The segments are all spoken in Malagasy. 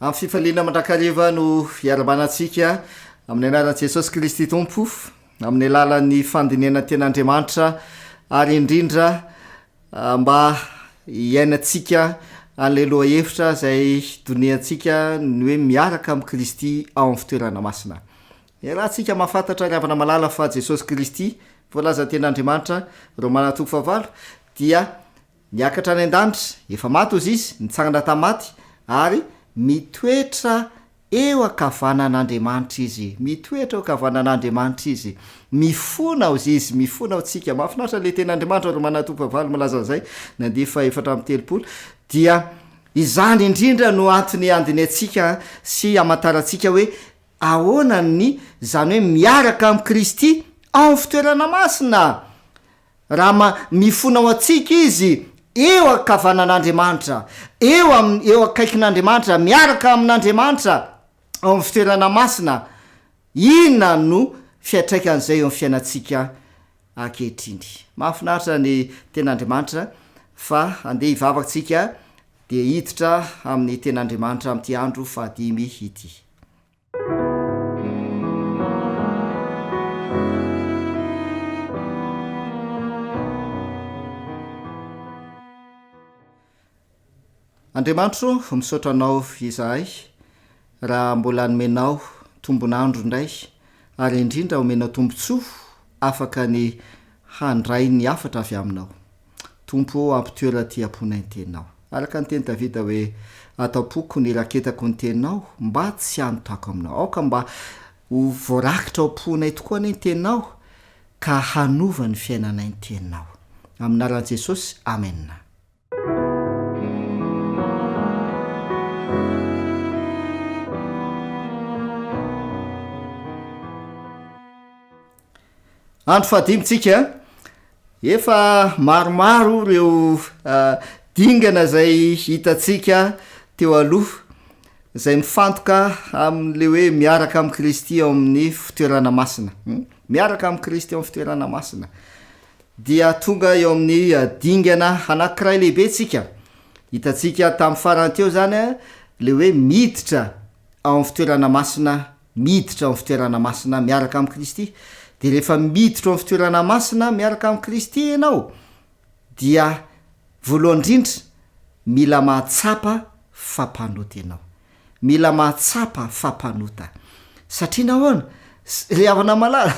Amin'ny fifaliana mandrakariva no hiarabana antsika amin'ny anaran'i Jesosy Kristy Tompo, amin'ny alalan'ny fandinihana ny Tenin'Andriamanitra ary indrindra mba hiainantsika an'ilay lohahevitra izay doniantsika ny hoe miaraka amin'i Kristy ao amin'ny fitoerana masina. Iarahantsika mahafantatra ry havana malala fa Jesosy Kristy, voalazan'ny Tenin'Andriamanitra, Romana toko fahavalo, dia niakatra any an-danitra, efa maty hozy Izy, nitsangana tamin'ny maty, ary mitoetra eo ankavanan'Andriamanitra Izy, mitoetra eo ankavanan'Andriamanitra Izy, mifona hozy Izy, mifona ho antsika. Mahafinaritra ilay Tenin'Andriamanitra, Romana toko fahavalo milaza an'izay, ny andiany fahefatra amby telopolo, dia izany indrindra no antony handinihantsika sy hamantarantsika hoe Ahoana ny izany hoe miaraka amin'i Kristy ao amin'ny fitoerana masina? Raha ma, mifona ho antsika Izy eo ankavanan'Andriamanitra, eo amin'ny, eo akaikin'Andriamanitra, miaraka amin'Andriamanitra ao amin'ny fitoerana masina, inona no fiantraikan'izay eo amin'ny fiainantsika ankehitriny? Mahafinaritra ny Tenin'Andriamanitra fa andeha hivavaka tsika dia hiditra amin'ny Tenin'Andriamanitra amin'ity andro fahadimy ity. Andriamanitro o, misaotra Anao izahay raha mbola nomenao tombon'andro indray ary indrindra omenao tombontsoa afaka ny handray ny hafatra avy Aminao. Tompo ô, ampitoero aty am-ponay ny teninao. Araka ny teny Davida hoe, Ato am-poko ny iraketako ny teninao, mba tsy hanotako aminao. Aoka mba ho voarakitra ao am-ponay tokoa anie ny teninao, ka hanova ny fiainanay ny teninao. Amin'ny anaran'i Jesosy, amena. Andro fahadimy tsika, efa maromaro ireo dingana izay hitantsika teo aloha izay mifantoka amin'le hoe miaraka amin'i Kristy ao amin'ny fitoerana masina. Miaraka amin'i Kristy ao amin'ny fitoerana masina. Dia tonga eo amin'ny dingana anankiray lehibe tsika. Hitantsika tamin'ny farany teo zany le hoe miditra ao amin'ny fitoerana masina miditra ao amin'ny fitoerana masina miaraka amin'i Kristy, dia rehefa miditra ao amin'ny fitoerana masina miaraka amin'i Kristy ianao, dia voalohany indrindra mila mahatsapa fa mpanota ianao. Mila mahatsapa fa mpanota. Satria nahoana? Ry havana malala,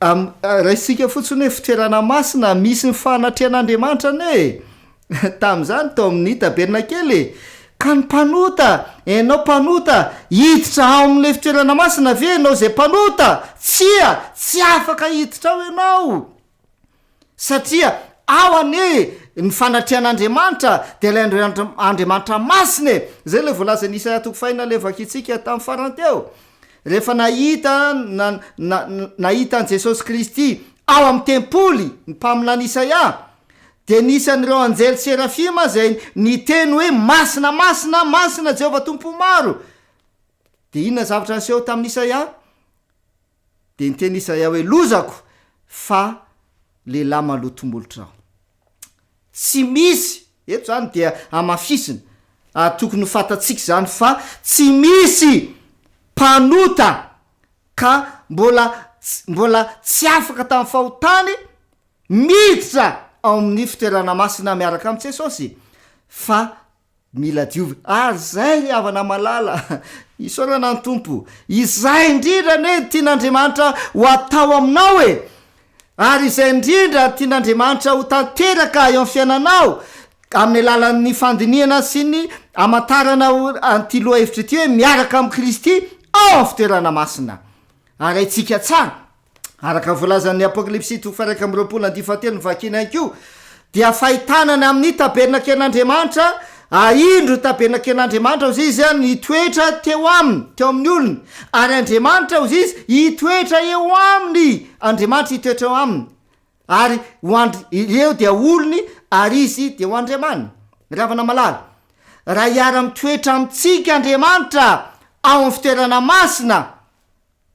Am, raisintsika fotsiny hoe fitoerana masina misy ny fanatrehan'Andriamanitra anie e! Tamin'izany tao amin'ny tabernakely e! Ka ny mpanota, ianao mpanota, hiditra ao amin'ilay fitoerana masina ve ianao izay mpanota? Tsia! Tsy afaka hiditra ao ianao! Satria ao anie ny fanatrehan'Andriamanitra dia ilay Andriamanitra masina e! Izay ilay voalazan'i Isaia toko fahina ilay vakintsika tamin'ny farany teo. Rehefa nahita na, na, nahita an'i Jesosy Kristy ao amin'ny tempoly ny mpaminany Isaia, dia nisy an'ireo anjely serafima izay niteny hoe, Masina, masina, masina Jehovah Tompo maro. Dia inona zavatra niseho tamin'i Isaia? Dia niteny Isaia hoe, Lozako, fa lehilahy maloto molotra aho. Tsy misy, eto izany dia hamafisina, ary tokony ho fantatsika izany fa tsy misy mpanota ka mbola mbola tsy afaka tamin'ny fahotany miditra ao amin'ny fitoerana masina miaraka amin'i Jesosy, fa Mila diovina. Ary izay ry havana malala, isaorana ny Tompo, izay indrindra anie no tian'Andriamanitra ho atao aminao e! Ary izay indrindra no tian'Andriamanitra ho tanteraka eo amin'ny fiainanao, amin'ny alalan'ny fandinihana sy ny hamantarana an'ity lohahevitra ity hoe miaraka amin'i Kristy ao amin'ny fitoerana masina. Ary haintsika tsara Araka ny voalazan'ny Apokalypsy toko faha-21 andiany fahatelo novakiana ihany koa, dia fahitana ny amin'ny tabernakelin'Andriamanitra, ary indro ny tabernakelin'Andriamanitra, hozy izy, nitoetra teo aminy, teo amin'ny olony, ary Andriamanitra, hozy izy, hitoetra eo aminy, Andriamanitra hitoetra eo aminy, ary ho andry, ireo dia olony, ary izy dia ho Andriamaniny. Ry havana malala, raha hiara-mitoetra amintsika Andriamanitra ao amin'ny fitoerana masina,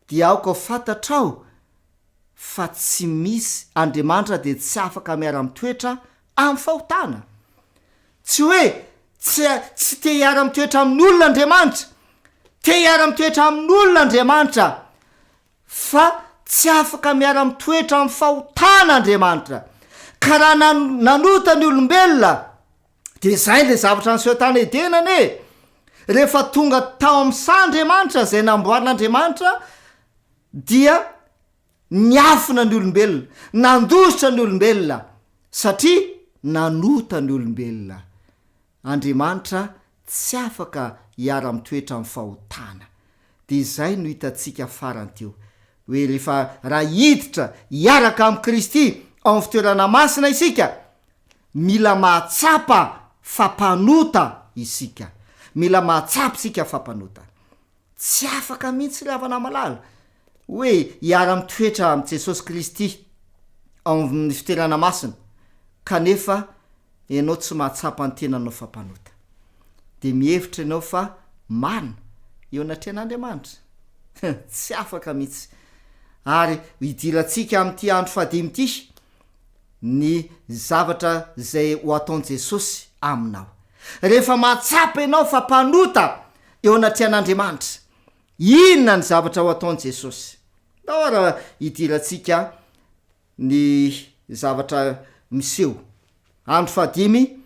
dia aoka ho fantatrao fa tsy misy Andriamanitra dia tsy afaka miara-mitoetra amin'ny fahotana. Tsy hoe. Tsy tsy te hiara-mitoetra amin'olona Andriamanitra. Te hiara-mitoetra amin'olona Andriamanitra. Fa tsy afaka miara-mitoetra amin'ny fahotana Andriamanitra. Ka raha nanota ny olombelona, dia izay ilay zavatra niseho tany Edena anie. Rehefa tonga tao amin'ny saha Andriamanitra, izay namboarin'Andriamanitra, dia niafina ny olombelona, nandositra ny olombelona, satria nanota ny olombelona. Andriamanitra tsy afaka hiara-mitoetra amin'ny fahotana. Dia izay no hitantsika farany teo, hoe rehefa raha hiditra hiaraka amin'i Kristy ao amin'ny fitoerana masina isika, mila mahatsapa fa mpanota isika. Mila mahatsapa isika fa mpanota. Tsy afaka mihitsy ry havana malala hoe hiara-mitoetra amin'i Jesosy Kristy ao amin'ny fitoerana masina kanefa ianao tsy mahatsapa ny tenanao fa mpanota. Dia mihevitra ianao fa marina eo anatrehan'Andriamanitra. Tsy afaka mihitsy. Ary hidirantsika amin'ity andro fahadimy ity ny zavatra izay ho ataon'i Jesosy aminao. Rehefa mahatsapa ianao fa mpanota eo anatrehan'Andriamanitra, inona ny zavatra ho ataon'i Jesosy? Ndao ary hidirantsika ny zavatra miseho. Andro fahadimy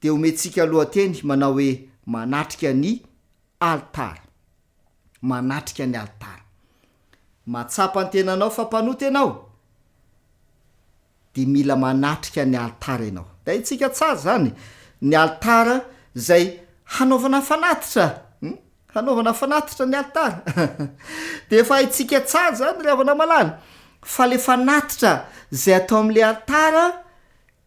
dia omentsika lohateny manao hoe Manatrika ny alitara. Manatrika ny alitara. Mahatsapa ny tenanao fa mpanota ianao? Dia mila manatrika ny alitara ianao. Dia haintsika tsara izany ny alitara izay hanaovana fanatitra. Hum? Hanaovana fanatitra ny alitara. Dia efa haintsika tsara izany ry havana malala fa le fanatitra izay atao amin'le alitara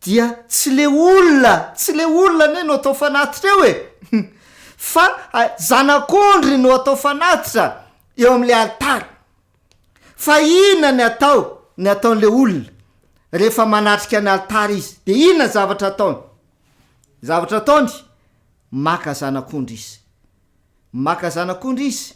dia tsy le olona, tsy le olona anie no atao fanatitra eo e! Fa zanak'ondry no atao fanatitra eo amin'le alitara. Fa inona ny atao, ny ataon'le olona rehefa manatrika ny alitara izy? Dia inona ny zavatra ataony? Ny zavatra ataony, maka zanak'ondry izy. Maka zanak'ondry izy,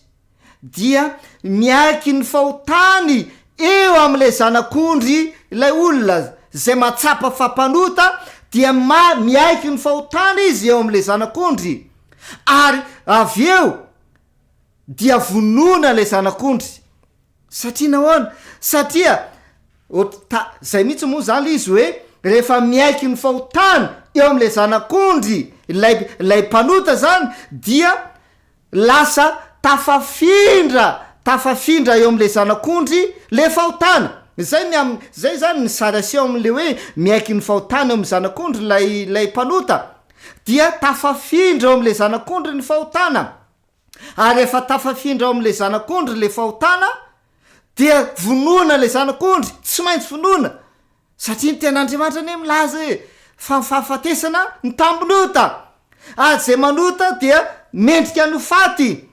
dia miaiky ny fahotany eo amin'ilay zanak'ondry ilay olona izay mahatsapa fa mpanota, dia ma- miaiky ny fahotany izy eo amin'ilay zanak'ondry, ary avy eo dia vonoina ilay zanak'ondry. Satria nahoana? Satria ot- ta- zay mihitsy moa zany le izy hoe rehefa miaiky ny fahotany eo amin'ilay zanak'ondry ilay ilay mpanota zany dia lasa tafafindra tafafindra eo amin'ilay zanak'ondry le fahotana. Zay ny am- zay zany ny sary aseho amin'le hoe miaiky ny fahotany eo amin'ny zanak'ondry ilay ilay mpanota dia tafafindra eo amin'ilay zanak'ondry ny fahotana. Ary rehefa tafafindra ao amin'ilay zanak'ondry ilay fahotana, dia vonoina ilay zanak'ondry, tsy maintsy vonoina, satria ny tenin'Andriamanitra anie milaza hoe, fa ny fahafatesana ny tambin'ota, ary izay manota dia mendrika ny ho faty,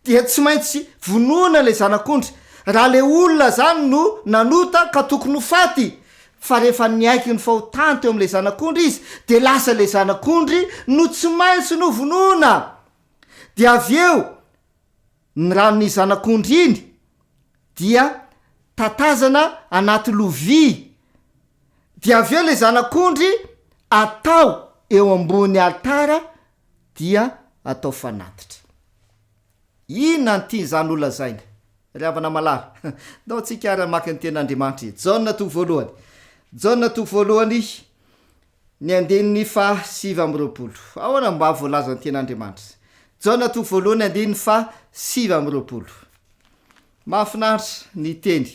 dia tsy maintsy vonoina ilay zanak'ondry. Raha ilay olona izany no nanota ka tokony ho faty, fa rehefa niaiky ny fahotany teo amin'ilay zanak'ondry izy, dia lasa ilay zanak'ondry no tsy maintsy novonoina. Dia avy eo ny ranon'ny zanak'ondry iny dia tatazana anaty lovia, dia avy eo ilay zanak'ondry atao eo ambony alitara dia atao fanatitra. Inona no tian'izany ho lazaina? Ry havana malala, ndao tsika ary hamaky ny tenin'Andriamanitra e. Jaona toko voalohany. Jaona toko voalohany Ny andininy faha 29. Ahoana mba voalazan'ny Tenin'Andriamanitra? Jaona toko voalohany andininy faha 29. Mahafinaritra ny teny.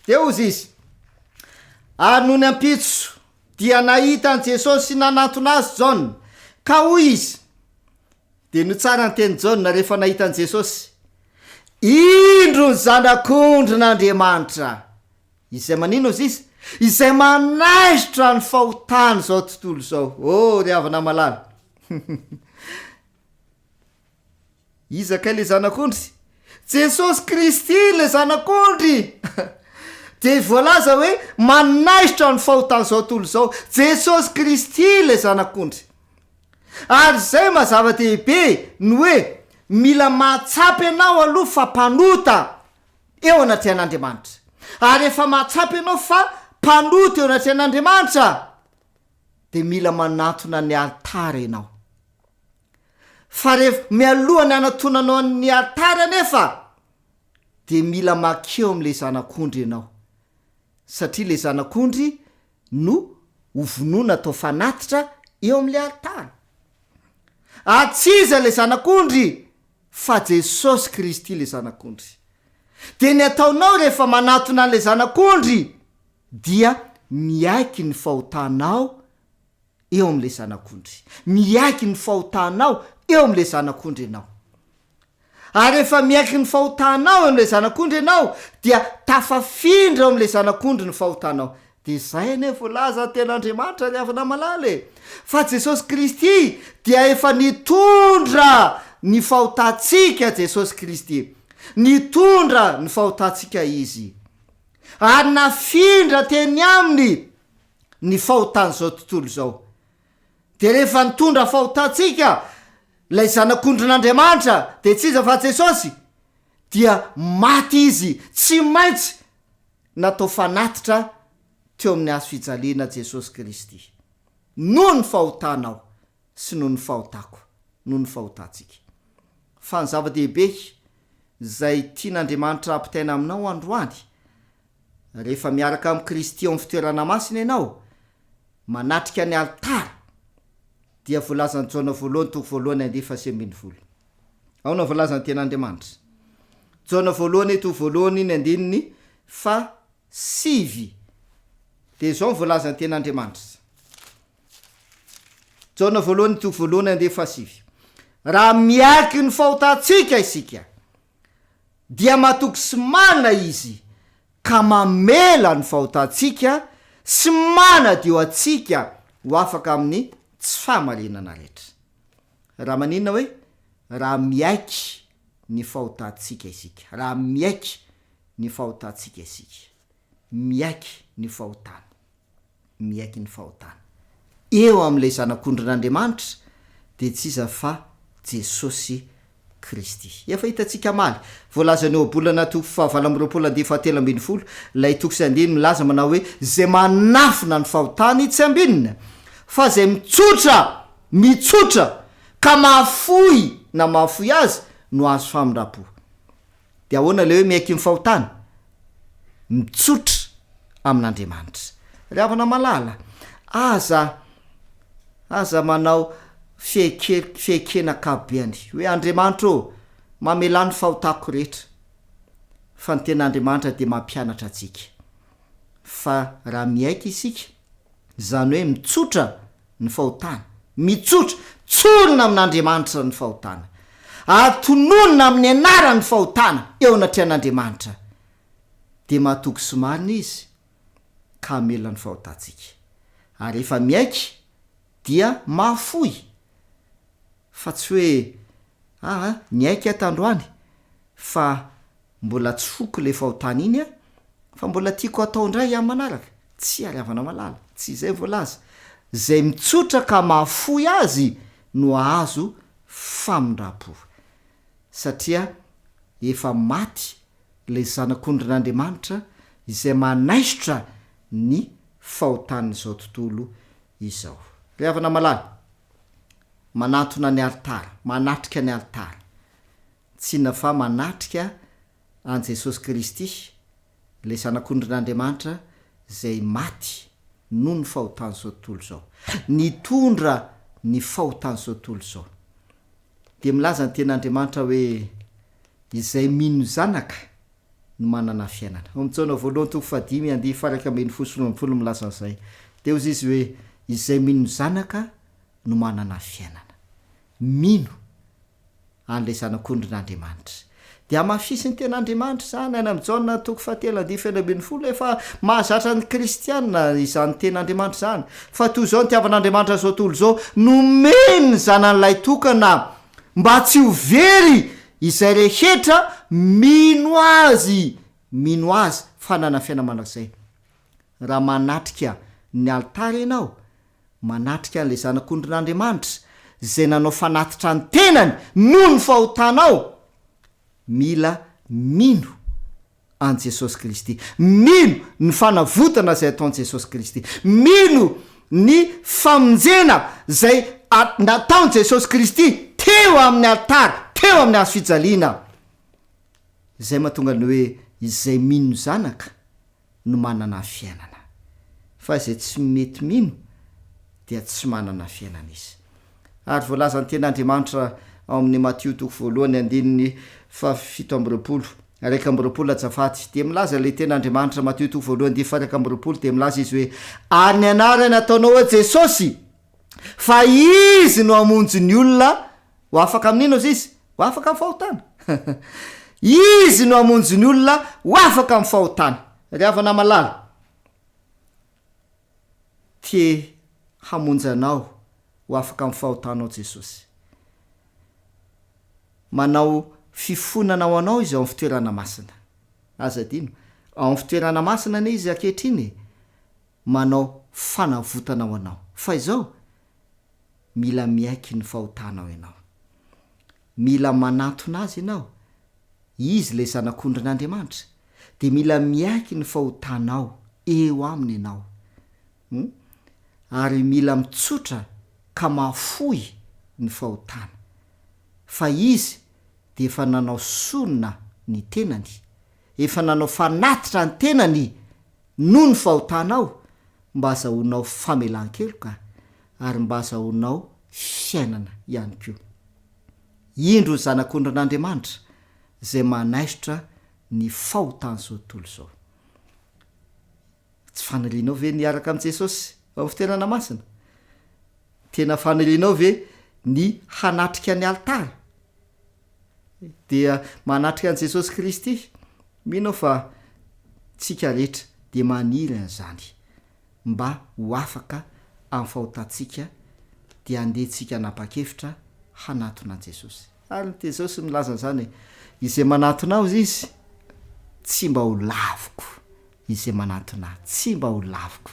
Dia hozy izy, Ary nony ampitso dia nahita an'i Jesosy nanantona azy Jaona, ka hoy izy, dia notsara ny tenin'i Jaona rehefa nahita an'i Jesosy, Indro ny Zanak'ondrin'Andriamanitra! Izay manina ozy izy? Izay manaisotra ny fahotan'izao tontolo izao. Oh, ry havana malala! Iza kay le Zanak'ondry? Jesosy Kristy le Zanak'ondry! Dia voalaza hoe manaisotra ny fahotan'izao tontolo izao. Jesosy Kristy le Zanak'ondry. Ary izay maha zava-dehibe ny hoe mila mahatsapa ianao aloha fa mpanota. eo anatrehan'Andriamanitra. Ary rehefa mahatsapa ianao fa mpanota eo anatrehan'Andriamanitra, dia mila manatona ny alitara ianao. Fa rehefa, mialoha ny hanatonanao ny alitara anefa, dia mila makeo amin'ilay zanak'ondry ianao. Satria ilay zanak'ondry no ho vonoina atao fanatitra eo amin'ilay alitara. Ary tsy iza ilay zanak'ondry fa Jesosy Kristy ilay zanak'ondry. Dia ny ataonao rehefa manatona an'ilay zanak'ondry dia miaiky ny fahotanao eo amin'ilay zanak'ondry. Miaiky ny fahotanao eo amin'ilay zanak'ondry ianao. Ary rehefa miaiky ny fahotanao eo amin'ilay Zanak'ondry ianao, dia tafafindra eo amin'ilay Zanak'ondry ny fahotanao. Dia izay anie voalaza ny Tenin'Andriamanitra ry havana malala e! Fa Jesosy Kristy dia efa nitondra ny fahotantsika Jesosy Kristy. Nitondra ny fahotantsika Izy. Ary nafindra teny Aminy ny fahotan'izao tontolo izao. Dia rehefa nitondra fahotantsika ilay Zanak'ondrin'Andriamanitra, dia tsy iza fa Jesosy, dia maty Izy, tsy maintsy natao fanatitra teo amin'ny hazo fijaliana Jesosy Kristy, noho ny fahotanao sy noho ny fahotako, noho ny fahotantsika. Fa ny zava-dehibe izay tian'Andriamanitra hampitaina aminao androany, Rehefa miaraka amin'i Kristy ao amin'ny fitoerana masina ianao, manatrika ny alitara, dia voalazan'i Jaona voalohany toko voalohany andiany fahasivy 18. Ao no voalazan'ny Tenin'Andriamanitra. Jaona voalohany toko voalohany ny andininy fahasivy. Dia izao no voalazan'ny Tenin'Andriamanitra. Jaona voalohany toko voalohany andiany fahasivy. Raha miaiky ny fahotantsika isika, dia matoky sy marina Izy ka mamela ny fahotantsika sy manadio antsika ho afaka amin'ny tsy fahamarinana rehetra. Raha maninona hoe raha miaiky ny fahotantsika isika? Raha miaiky ny fahotantsika isika. Miaiky ny fahotana. miaiky ny fahotana. Eo amin'ilay Zanak'ondrin'Andriamanitra dia tsy iza fa Jesosy Kristy. Efa hitantsika omaly, voalazan'ny Ohabolana toko fahavalo amby 20 andininy fahatelo 13, ilay toko sy andininy milaza manao hoe, Izay manafina ny fahotany tsy ambinina, fa izay mitsotra, mitsotra, ka mahafoy na mahafoy azy no azo famindram-po. Dia ahoana ilay hoe miaiky ny fahotana? Mitsotra amin'Andriamanitra. Ry havana malala, aza aza manao fiaike- fiaikena ankapobeany hoe Andriamanitra ô, mamelà ny fahotako rehetra. Fa ny tena Andriamanitra dia mampianatra antsika fa raha miaiky isika, izany hoe mitsotra ny fahotana, mitsotra, tsorina amin'Andriamanitra ny fahotana, ary tononina amin'ny anarany ny fahotana eo anatrehan'Andriamanitra, dia mahatoky sy marina Izy ka hamela ny fahotantsika. Ary rehefa miaiky dia mahafoy, fa tsy hoe, aa, niaiky aho tandroany fa Mbola tsy foko le fahotana iny an, fa mbola tiako hatao indray amin'ny manaraka. Tsia ry havana malala, tsy izay voalaza. Izay mitsotra ka mahafoy azy no hahazo famindram-po. Satria efa maty ilay Zanak'ondrin'Andriamanitra izay manaisotra ny fahotan'izao tontolo izao. Ry havana malala, manantona ny alitara, manatrika ny alitara. Tsy inona fa manatrika an'i Jesosy Kristy, ilay Zanak'ondrin'Andriamanitra izay maty noho ny fahotan'izao tontolo izao. Nitondra ny fahotan'izao tontolo izao. Dia milaza ny Tenin'Andriamanitra hoe, Izay mino ny Zanaka no manana fiainana. Ao amin'ny Jaona voalohany toko fahadimy andihy faha 12 sy 12 milaza an'izay. Dia hozy izy hoe, Izay mino ny Zanaka no manana fiainana. Mino. an'ilay Zanak'ondrin'Andriamanitra. Dia hamafisin'ny Tenin'Andriamanitra izany any amin'i Jaona toko fahatelo andihy fahenina 12, efa mahazatra ny kristiana izany Tenin'Andriamanitra izany, fa toy izao nitiavan'Andriamanitra izao tontolo izao, nomeny ny Zanany lahitokana mba tsy ho very izay rehetra mino Azy, mino Azy fa hanana fiainana mandrakizay. Raha manatrika ny alitara ianao, manatrika an'ilay Zanak'ondrin'Andriamanitra izay nanao fanatitra ny tenany noho ny fahotanao, mila mino an'i Jesosy Kristy, mino ny fanavotana izay ataon'i Jesosy Kristy, mino ny famonjena izay nataon'i Jesosy Kristy teo. teo amin'ny alitara, teo amin'ny hazo fijaliana. Izay mahatonga ny hoe izay mino ny Zanaka no manana fiainana. Fa izay tsy mety mino dia tsy manana fiainana izy. Ary voalazan'ny Tenin'Andriamanitra ao amin'ny Matio toko voalohany andininy fahafito amby roapolo, 21 azafady, dia milaza ilay Tenin'Andriamanitra, Matio toko voalohany andininy faha-21 dia milaza izy hoe, Ary ny anarany ataonao hoe Jesosy, fa Izy no hamonjy ny olona ho afaka amin'inona hozy izy? Ho afaka amin'ny fahotana. Izy no hamonjy ny olona ho afaka amin'ny fahotana. Ry havana malala, te hamonjy anao ho afaka amin'ny fahotanao Jesosy. Manao fifonana ho anao Izy ao amin'ny fitoerana masina. Aza adino, ao amin'ny fitoerana masina anie Izy ankehitriny e! Manao fanavotana ho anao. Fa izao, mila miaiky ny fahotanao ianao. Mila manantona Azy ianao, Izy ilay Zanak'ondrin'Andriamanitra, dia mila miaiky ny fahotanao eo Aminy ianao. Hum. Ary mila mitsotra ka mahafoy ny fahotana. Fa Izy dia efa nanao sorona ny tenany, efa nanao fanatitra ny tenany noho ny fahotanao mba azahoanao famelan-keloka ary mba azahoanao fiainana ihany koa. Indro ny Zanak'ondrin'Andriamanitra izay manaisotra ny fahotan'izao tontolo izao. Tsy fanirianao ve ny hiaraka amin'i Jesosy ao amin'ny fitoerana masina? Tena fanirianao ve ny hanatrika ny alitara? Dia manatrika an'i Jesosy Kristy. Mino aho fa tsika rehetra dia maniry an'izany mba ho afaka amin'ny fahotantsika dia andeha tsika hanapa-kevitra hanatona an'i Jesosy. Ary ny Jesosy milaza an'izany e, izay manatona ahy izy tsy mba ho laviko, izay manatona ahy tsy mba ho laviko.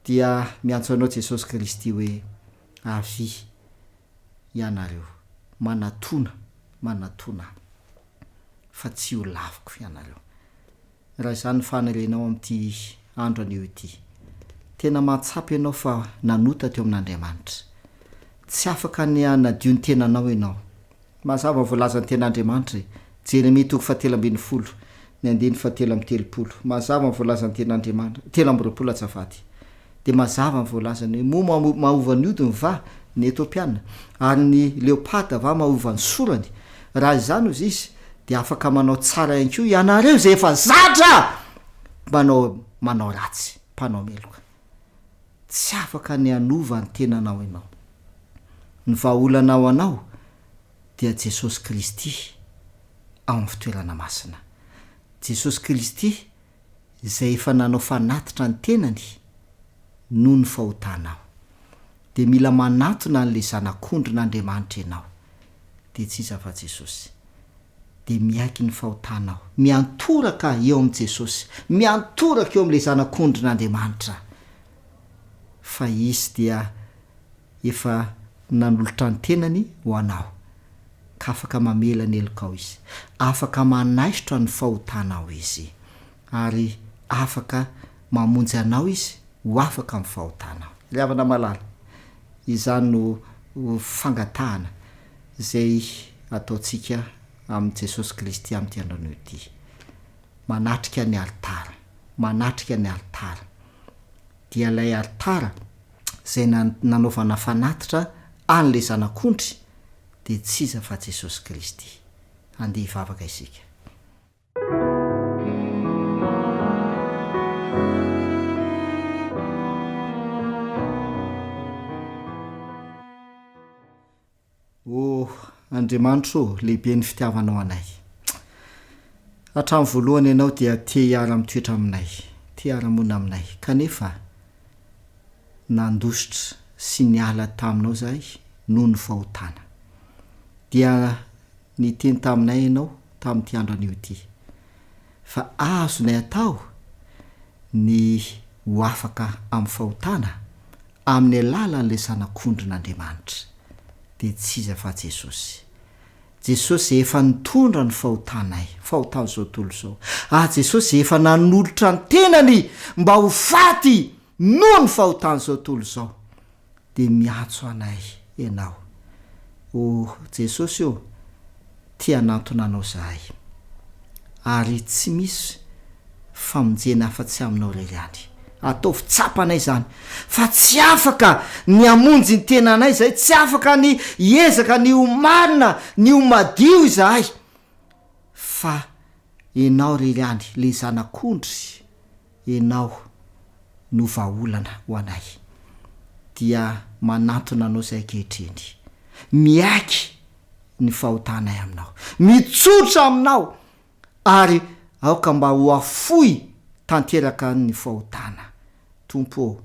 Dia miantso anao Jesosy Kristy hoe avia ianareo, manatona, manatona ahy, fa tsy ho laviko ianareo. Raha izany ny fanirianao amin'ity andro anio ity, tena mahatsapa ianao fa nanota teo amin'Andriamanitra. Tsy afaka ny hanadio ny tenanao ianao. Mazava ny voalazan'ny Tenin'Andriamanitra e! Jeremia toko fahatelo ambin'ny folo, ny andininy fahatelo amby telopolo. Mazava ny voalazan'ny Tenin'Andriamanitra, 23 azafady. Dia mazava ny voalazany hoe, Moa mahova ny hodiny va ny Etiopiana, ary ny leoparda va mahova ny sorany? Raha izany, hozy izy, dia afaka manao tsara ihany koa ianareo izay efa zatra manao manao ratsy, mpanao meloka. Tsy afaka ny hanova ny tenanao ianao. Ny vahaolana ho anao dia Jesosy Kristy ao amin'ny fitoerana masina. Jesosy Kristy izay efa nanao fanatitra ny tenany noho ny fahotanao. Dia mila manatona an'ilay Zanak'ondrin'Andriamanitra ianao. Dia tsy iza fa Jesosy. Dia miaiky ny fahotanao. Miantoraka eo amin'i Jesosy. Miantoraka eo amin'ilay Zanak'ondrin'Andriamanitra. Fa Izy dia efa nanolotra ny tenany ho anao. Ka afaka mamela ny helokao Izy. Afaka manaisotra ny fahotanao Izy. Ary afaka mamonjy anao Izy ho afaka amin'ny fahotanao. Ry havana malala, izany no fangatahana izay ataontsika amin'i Jesosy Kristy amin'ity andro anio ity. Manatrika ny alitara, manatrika ny alitara. Dia ilay alitara izay nanaovana fanatitra an'ilay Zanak'ondry dia tsy iza fa Jesosy Kristy. Andeha hivavaka isika. O Andriamanitro ô, lehibe ny fitiavanao anay. Hatramin'ny voalohany Ianao dia te hiara-mitoetra aminay, te hiara-monina aminay, kanefa nandositra sy niala taminao izahay noho ny fahotana. Dia niteny taminay Ianao tamin'ity andro anio ity, fa azonay atao ny ho afaka amin'ny fahotana amin'ny alalan'ilay Zanak'ondrin'Andriamanitra, dia tsy iza fa Jesosy. Jesosy izay efa nitondra ny fahotanay, fahotan'izao tontolo izao. Ary Jesosy izay efa nanolotra ny tenany mba ho faty noho ny fahotan'izao tontolo izao. Dia miantso anay Ianao. O Jesosy ô, te hanantona Anao zahay. Ary tsy misy famonjena afa-tsy Aminao irery ihany. Ataovy tsapanay izany, fa tsy afaka ny hamonjy ny tenanay izahay, tsy afaka ny hiezaka ny ho marina, ny ho madio izahay, fa Ianao irery ihany, ilay Zanak'ondry, Ianao no vahaolana ho anay. Dia manantona Anao izahay ankehitriny. Miaiky ny fahotanay Aminao. Mitsotra Aminao ary aoka mba ho afoy tanteraka ny fahotana. Tompo ô,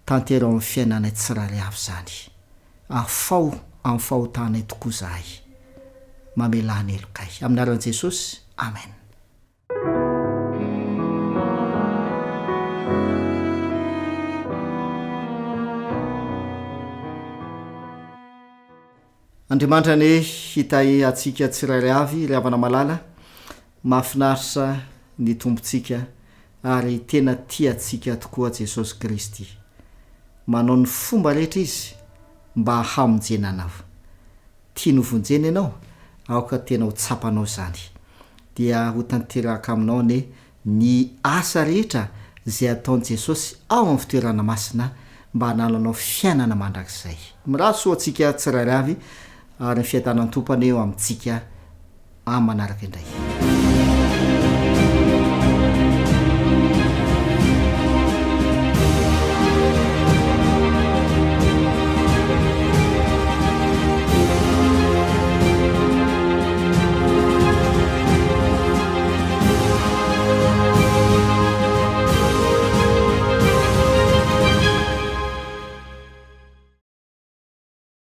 tanteraho amin'ny fiainanay tsirairay avy izany. Afaho amin'ny fahotanay tokoa izahay. Mamelà ny helokay. Amin'ny anaran'i Jesosy, Amen. Andriamanitra anie hitahy antsika tsirairay avy ry havana malala, mahafinaritra ny Tompontsika ary tena tia antsika tokoa Jesosy Kristy. Manao ny fomba rehetra Izy mba hamonjena anao. Tiany ho vonjena ianao? Aoka tena ho tsapanao izany. Dia ho tanteraka aminao anie ny asa rehetra izay ataon'i Jesosy ao amin'ny fitoerana masina mba hanananao fiainana mandrakizay. Mirary soa antsika tsirairay avy ary ny fiadanan'ny Tompo anie eo amintsika amin'ny manaraka indray.